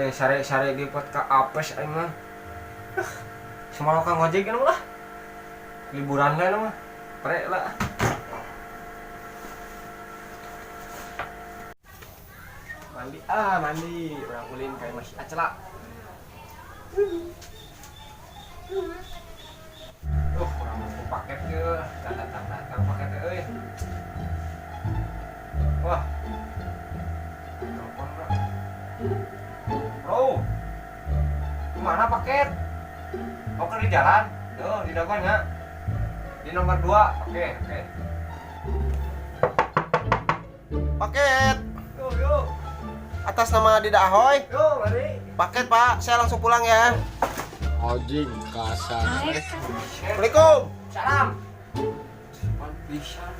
Sare-sare ge pot ka apes aing mah. Semalam ka ngojek kan lah. Liburan lah mah. Pre lah. Mandi ah, mandi. Urang ulin kayak masih acela. Urang mau paket ke. Datang paket euy. Wah. Telepon, Bro. Bro. Gimana paket? Oh, ke di jalan. Tuh, di Dagon ya. Di nomor 2. Oke, oke. Paket. Yuk, yuk. Atas nama Dida Ahoy. Yuk, mari. Paket, Pak. Saya langsung pulang ya. Anjing kasar. Assalamualaikum. Salam. Pisan.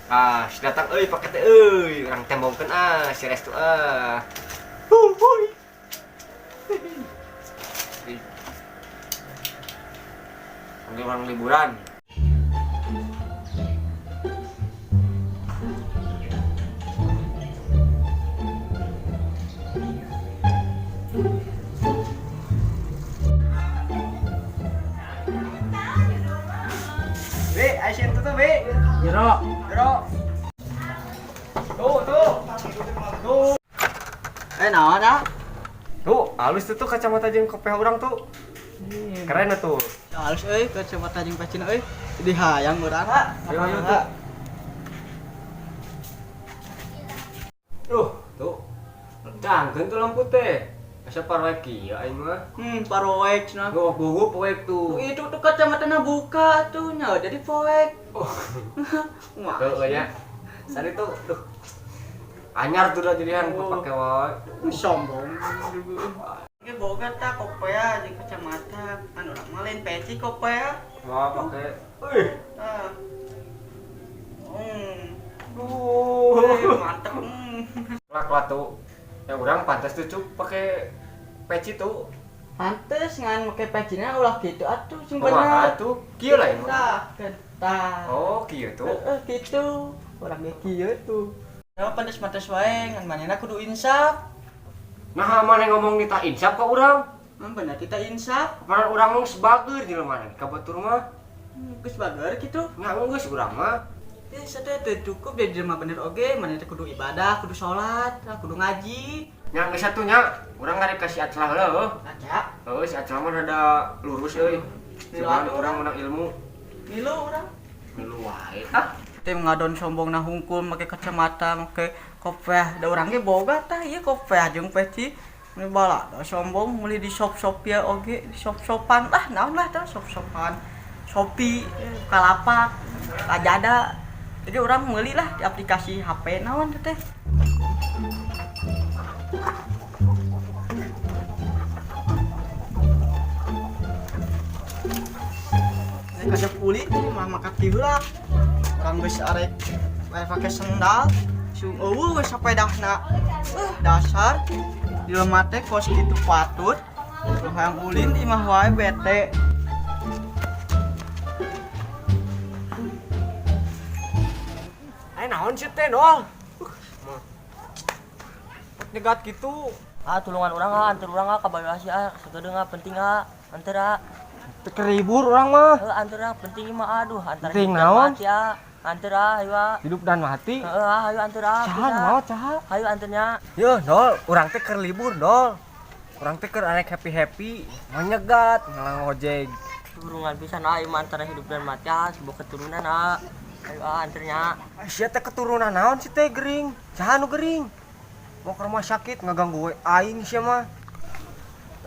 Ah, si datang euy paket teh euy. Urang tembongkeun ah si restu ah. Huy. Panggil orang liburan. Be, aisin tuh tuh, be. Jero. Jero. Tuh, tuh. Tuh. Naon ah? Tuh, halus tuh tuh kacamata jeung kopiah urang tuh. Keren tuh. Halus euy kacamata jeung pecina euy. Jadi hayang urang. Ayo, ayo tuh. Tuh, tuh. Dangkeun tuh lampu teh. Asa paroek kieu aing mah. Paroek cenah. Tuh, gugup poek tuh. Itu tuh kacamatana buka tuh nya jadi poek. Oh. Wah. Tuh nya. Sari tuh, duh. Anyar tuh dah jadian kepake wae. Sombong. Ge boga ta kopea jeung kacamata. Anu urang mah lain peci kopea. Wah, pake. Euy. Tah. Duh. Mantep. Lah lah tuh. Ya urang pantas tuh cuk pake peci tuh. Pantes ngan make pecina ulah gitu atuh sing Kumaha bener. tuh? Kieu lah ini. Tah, tah. Oh, kieu tuh. Heeh, gitu. Urang ge kieu tuh. Ya pantes-pantes wae ngan manehna kudu insaf. Nah, maneh ngomong nita insaf ka urang? Bener kita insaf. Padahal urang mah sebager jelema mah ka batur mah. Geus bager kitu. Nya geus urang mah. Sateh teu cukup jadi jelema bener oge, maneh teh kudu ibadah, kudu salat, kudu ngaji. Nya geus atuh nya, urang ngarek ka si Aclah heula heuh. Aca. Heuh, si Aclah mah rada lurus euy. Milu Cuman atuh urang menang ilmu. Milu urang. Milu wae tah. Teh ngadon sombong na hungkul make kacamata, make kopiah. Da urang ge boga tah ieu kopiah jeung peci. Mun bala da sombong meuli di shop-shop ya oge, di shop-shopan. Ah, naon lah tah shop-shopan. Shopee, Bukalapak, Lazada. Jadi orang meuli lah di aplikasi HP naon teh. Ini kasep uli ini mah makat kieu lah. Urang geus arek wae pake sendal, sung eueuh we sapedahna. Dasar di lemah teh kos kitu patut. Nu hayang ulin di imah wae bete. Ai naon sih teh, Dol? Nyegat gitu. Ah, tulungan urang ah, anter urang ah ka Banyuasin ah, sakedeung ah, penting ah, anter ah. Teu keribur urang mah. Heuh, anter ah, penting mah aduh, antar Penting hidup dan naon? mati ah. Anter ah, hayu ah. Hidup dan mati. Heeh, ah, hayu anter ah. Caha bisa. mau caha. Hayu anternya. Yo, Dol, urang teh keur libur, Dol. Urang teh keur arek happy-happy, mau nyegat, ngalang ojek. Turungan pisan ah, ieu mah antara hidup dan mati ah, sebuah keturunan ah. Ayo ah, anternya. Ah, sia teh keturunan naon sih teh gering? Saha nu gering? Mau ke rumah sakit ngaganggu we aing sia mah.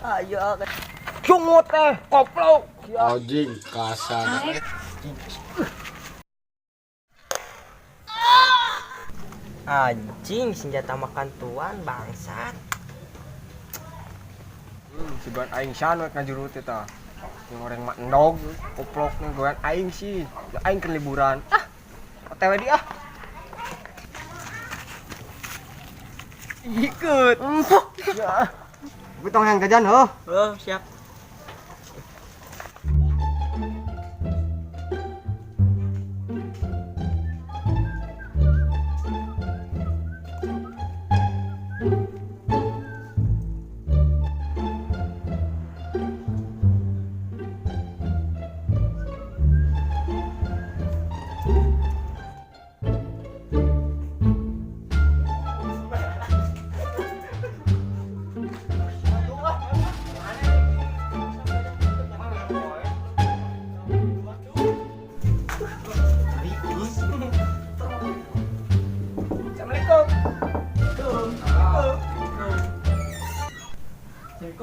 Ayo ah. Cungut teh, koplok. Anjing kasar. Anjing, senjata makan tuan bangsat. Sugan aing san we ngajuru teh tah. Yang orang mah endog, koplok nih goyan aing sih. Ya, aing keur liburan. Ah, OTW di ah. Ikut. Empuk. Ya. Gue tong yang jajan heuh. Oh, siap.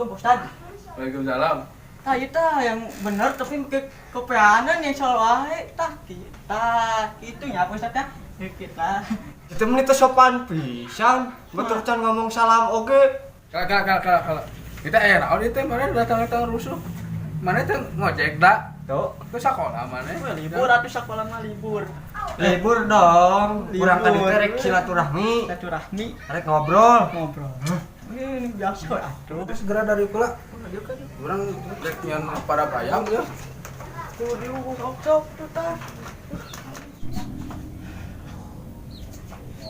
Assalamualaikum Pak Ustad. Waalaikumsalam. Tah ieu tah yang bener tapi ke kopeanan yang soal wae tah kita kitu nya Pak Ustad ya. Kita. Itu menit teh sopan pisan. Betul can ngomong salam oge. Kala kala kala kala kala. Kita naon ieu teh mana datang-datang rusuh. Mana teh ngojek da? Tuh. Ke sekolah mana? Libur atuh sekolah mah libur. Libur dong. Kurang tadi Libur. teh rek silaturahmi, Silaturahmi rek ngobrol. ngobrol. Ini biasa atuh. Terus segera dari pula. Urang rek nyeun para bayam ya. Tuh diugung sok tuh tah.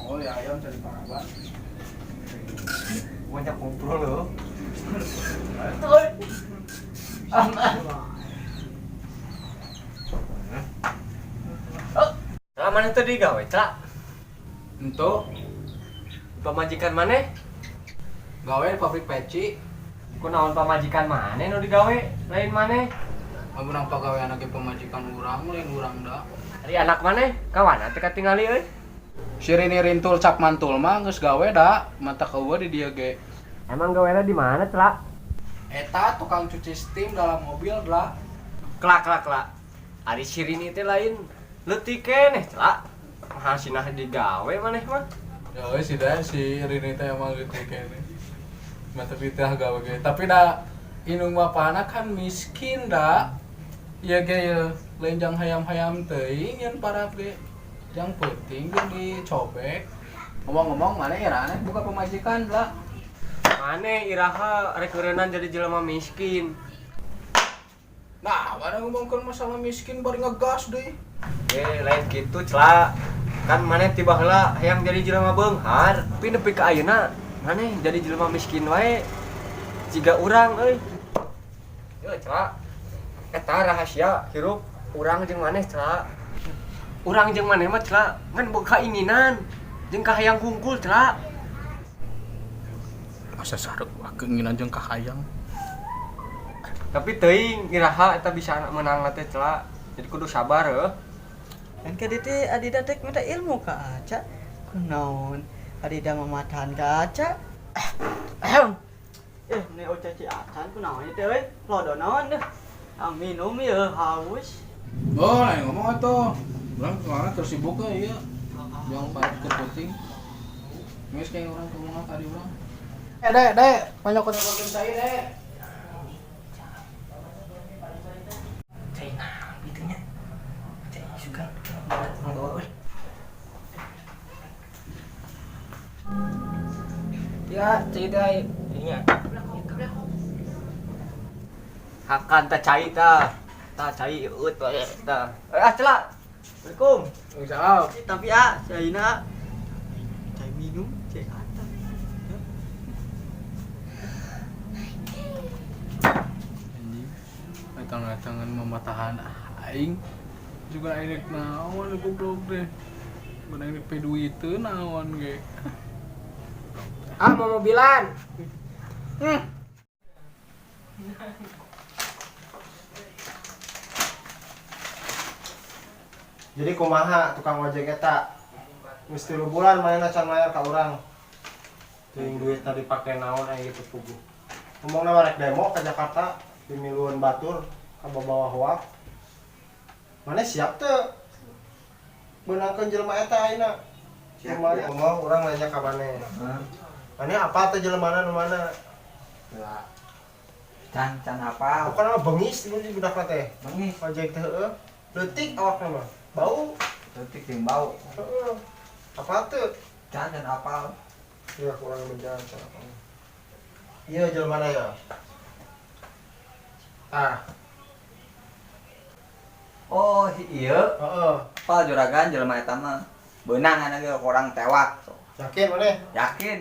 Oh ya ayam cari paraban. Banyak ngobrol loh. Lah mana tadi gawe, Cak? Ento Pamajikan maneh? gawe di pabrik peci. Kunaon pamajikan maneh nu digawe? Lain maneh. Amun pagawean ge pamajikan urang lain urang da. Ari anak maneh kawana teh katingali euy. Si Rini Rintul cap mantul mah geus gawe da, mata eueuh di dieu ge. Emang gawena di mana, Celak? Eta tukang cuci steam dalam mobil lah. Kelak kelak kelak. Ari si Rini teh lain leutik keneh, Celak. Mahal sinah digawe maneh mah. Ya wes sih dah si Rini teh emang gitu kayaknya. Mata pitah gawe ge. Tapi da indung bapana kan miskin da. Ya ge ya lain jang hayam-hayam teuing nyeun parab ge. Jang penting jeung dicobek. Ngomong-ngomong mana irahan buka pemajikan lah. Maneh iraha rek heureunnan jadi jelema miskin. Nah, mana ngomongkeun masalah miskin bari ngegas deui. Eh, lain gitu, Celak. Kan maneh tiba heula hayang jadi jelema beunghar, tapi nepi ka ayeuna maneh jadi jelema miskin wae. Jiga urang euy. Yeuh, Celak. Eta rahasia hirup urang jeung maneh, Celak. Urang jeung maneh mah, Celak, ngan boga kainginan jeung kahayang hungkul, Celak. Asa sarek keinginan jeung kahayang. Tapi teuing iraha eta bisa menang teh, Celak. Jadi kudu sabar heuh. Kan ke dieu Adida teh minta ilmu ka Aca. Kunaon Adida mamatahan ka Aca. Eh, ini Oca ci acan kunaon ieu teh euy? Lodo naon deh. Ah minum ya haus. Oh, lain ngomong atuh. Urang kemana terus sibuk ke iya. Yang balik ke puting. Geus kayak urang kumaha tadi urang. Eh, dek, dek, banyak kota saya, dek. Cai naon gitu nya. Cai suka bawa euy. Ya, cerita ini. Hakan teh cai tah. Tah cai eut wae tah. Eh, ah, Celak. Assalamualaikum. Waalaikumsalam. Tapi ah, caina cai minum, cai atas. Anjing. Datang-datangan mematahan aing. Juga aing rek naon goblok deh. Menang rek pe duiteun naon ge. Ah, mau mobilan. Jadi kumaha tukang ojek eta? Geus 3 bulan manehna can mayar ka urang. Teuing duit tadi pake naon aya gitu puguh. Ngomongna mah rek demo ka Jakarta dimilueun batur kabawa hoak. Maneh siap teu? Beunangkeun jelema eta ayeuna. Siap, Kumaha siap. ngomong urang nanya ka maneh. Maneh apa teh jelemana nu mana? Lah. Can can apa? Bukan mah bengis di budakna teh. Bengis. Ojek teh heueuh. Leutik awakna mah. Bau. Leutik jeung bau. Heeh. Apa teu? Can can apal. Ya kurang berjalan cara kamu. Iya jelema ya. Ah, Oh, iya. heeh. Apal juragan jelema eta mah. Beunang ana ge kurang tewak. Yakin maneh? Yakin.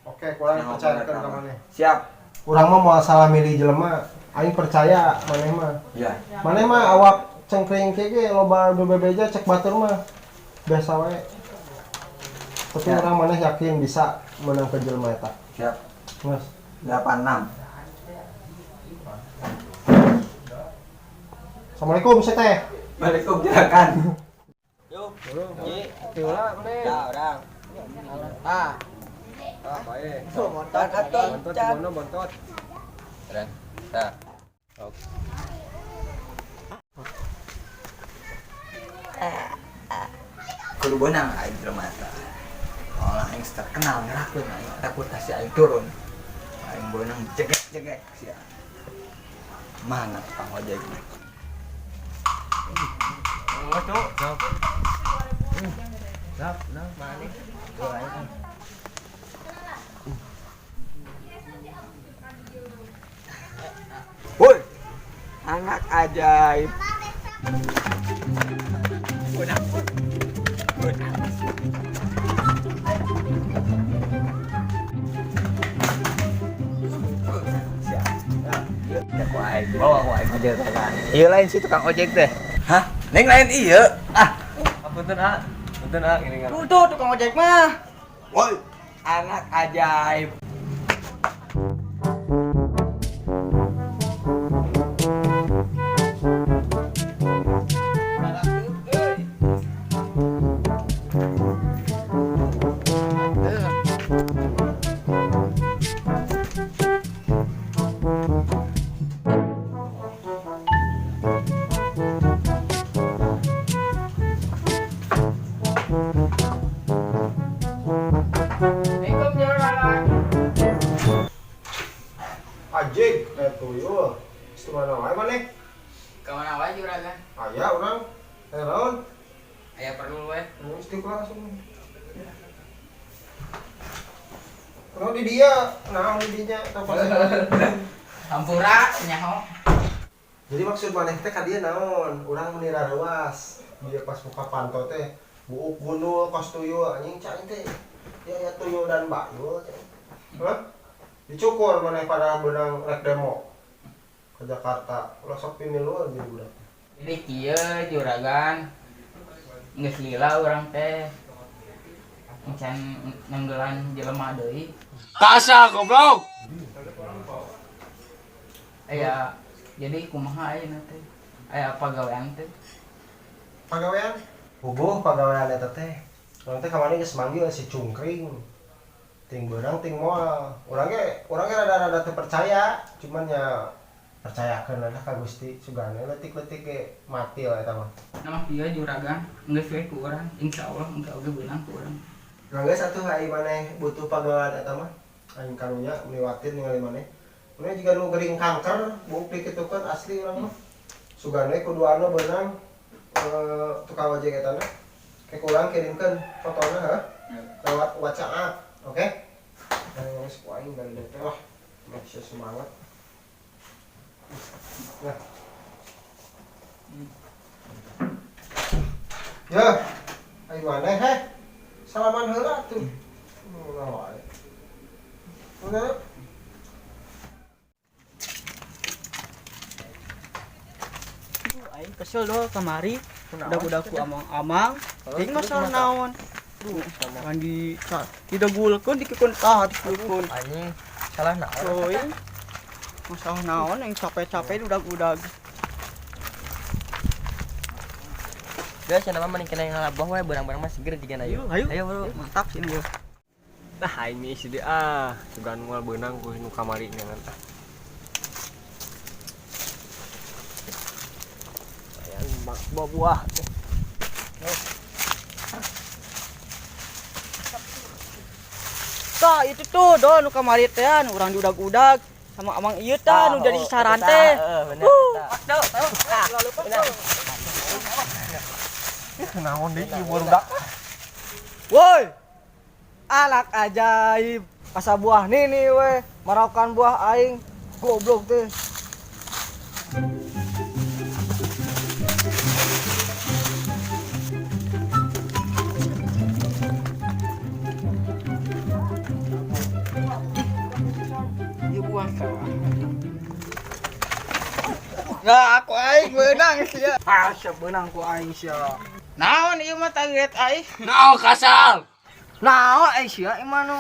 Oke, kurang Nah, percaya bener, ka sama. maneh. Siap. Urang mah moal salah milih jelema. Aing percaya maneh mah. Ya. Maneh mah awak cengkring kieu ge loba bebeja cek batur mah. Biasa wae. Tapi Ya. urang maneh yakin bisa menang ke jelema eta. Siap. Mas. 86. Assalamualaikum teh. Waalaikumsalam juragan. Yo, Nyi, tiula maneh. Ya, urang. Ah. Ah, bae. Bontot atuh. Bontot, bontot, bontot. Keren. Tah. Oke. Kudu beunang aing jelema eta. Soalna aing terkenal ngerakeun aing takut si aing turun. Aing beunang jegek-jegek sia. Mana tukang ojek? Oh, tuh. Sok. Nah, mana? Tuh, aing. Woi, anak ajaib. Beunang. Beunang. Siap. Ya, ku aing bawa ku aing ojek kan. Iya lain sih tukang ojek teh. Hah? Neng lain iya. Ah, Punten, ah. Punten, ah, gini kan. Tuh tuh tukang ojek mah. Woi, anak ajaib. Assalamualaikum juragan. Anjing, eh tuyul. Geus mana wae maneh? Ka mana wae juragan? Aya urang. Eh naon? Aya perlu we. Geus di langsung. Kunaon di dia? Naon di dinya? Telepon. Hampura nyaho. Jadi maksud maneh teh ka dieu naon? Urang meuni raruas. Dia pas buka panto teh buuk gundul kos tuyul anjing cai teh. Ya ya tuyul dan bayul. Hah? Dicukur maneh pada beunang rek demo ke Jakarta. Ulah sok pimiluan jadi budak. Jadi kieu juragan. Geus lila urang teh. Encan nenggelan jelema deui. Kasar goblok. Aya jadi kumaha ayeuna teh? Aya pagawean teh? Pagawean? Puguh pagawean eta teh. Urang teh kamari geus manggil si Cungkring. Ting beurang ting moal. Urang ge rada-rada teu percaya, cuman ya percayakeun lah ka Gusti sugane leutik-leutik ge mati lah eta mah. Nama kieu juragan, geus we ku urang, insyaallah engke oge beunang ku urang. Nah geus atuh ai maneh butuh pagawean eta mah. Aing karunya meliwatin ningali maneh. Maneh jiga nu gering kanker, buuk dikitukeun asli urang mah. Sugane kuduana beunang tukang ojek eta na. Kayak kurang kirimkan fotona ha lewat WhatsApp, oke? Okay? Nah, geus ku aing dari teh lah. Masih semangat. Nah. Ya, ayo maneh heh. Salaman heula atuh. Ulah wae. Udah. Aing kesel doh kamari. Udah-udah ku amang-amang. Ting masalah naon? Kan di didegulkeun dikikeun tah dikikeun. Anjing, salah naon? Teuing. Masalah naon yang capek-capek udag-udag. Geus cenah mah mending kena ngalaboh we beurang-beurang mah seger jiga ayo. Ayo, Ayo, bro. Mantap sini yo. Nah, aing isi deui ah, sugan moal beunang ku nu kamari ngan ah. Aya buah-buah. Tah itu tuh do nu kamari teh nu urang diudag-udag sama amang ieu tah nu jadi sasaran teh. Heeh, bener eta. Naon deui ieu barudak? Woi. Anak ajaib. Asa buah nini we, maraukan buah aing. Goblok teh. Ieu buah salah. Nggak, aku aing beunang sia. Ah, sia beunang ku aing sia. Naon ieu mah target aing? Naon kasar. Naon aing sia ieu mah nu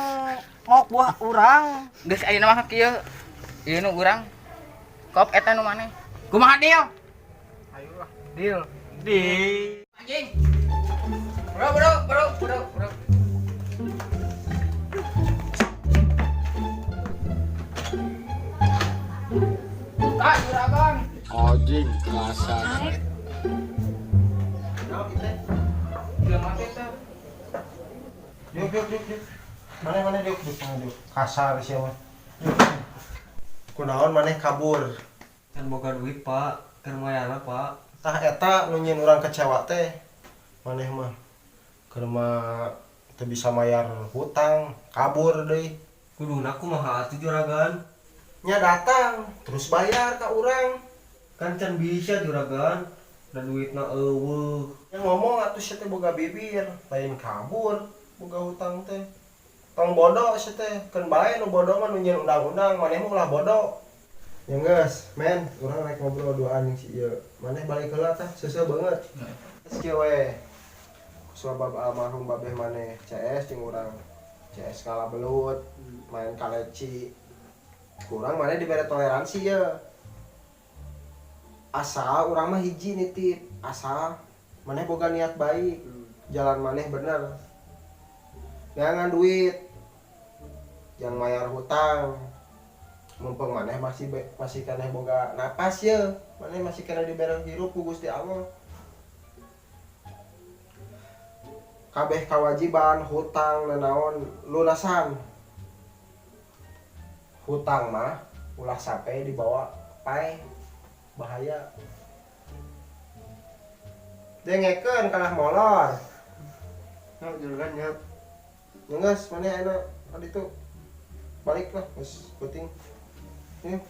ngok buah urang. Geus ayeuna mah kieu. Ieu nu urang. Kop eta nu maneh. Kumaha deal? Ayo lah, deal. Di. Anjing. Bro, bro, bro, bro, bro. Anjing kasar. Naon ieu teh? Jelema teh teh. Diuk diuk diuk diuk. Mana mana diuk diuk mana diuk. Kasar sia mah. Diuk. Kunaon maneh kabur? Can boga duit, Pak. Keur mayarna, Pak. Tah eta nu nyieun urang kecewa teh. Maneh mah keur mah teu bisa mayar hutang, kabur deui. Kuduna kumaha atuh juragan? Nya datang, terus bayar ka urang. Kan can bisa juragan. Da duitna euweuh. Yang ngomong atuh sia teh boga bibir, lain kabur boga hutang teh. Tong bodoh sia teh, keun bae nu bodoh mah nu nyieun undang-undang, maneh mah ulah bodoh. Ya geus, men, urang rek ngobrol duaan jeung si ieu. Maneh balik heula tah, seuseuh beungeut. Geus kieu we. Kusabab almarhum babeh maneh CS jeung urang. CS kalah belut, main kaleci. Kurang maneh dibere toleransi ya. Asal urang mah hiji nitip, asal maneh boga niat baik, jalan maneh bener. Neangan duit, yang mayar hutang. Mumpung maneh masih keneh boga napas ya, maneh masih keneh dibere hirup ku Gusti Allah. Kabeh kewajiban, hutang, nanaon, lunasan. Hutang mah ulah sampai dibawa paeh, bahaya. Dengekeun kalah molor. Ya juragan nya. Geus maneh ayeuna ka ditu. Balik lah, geus penting. Yuk.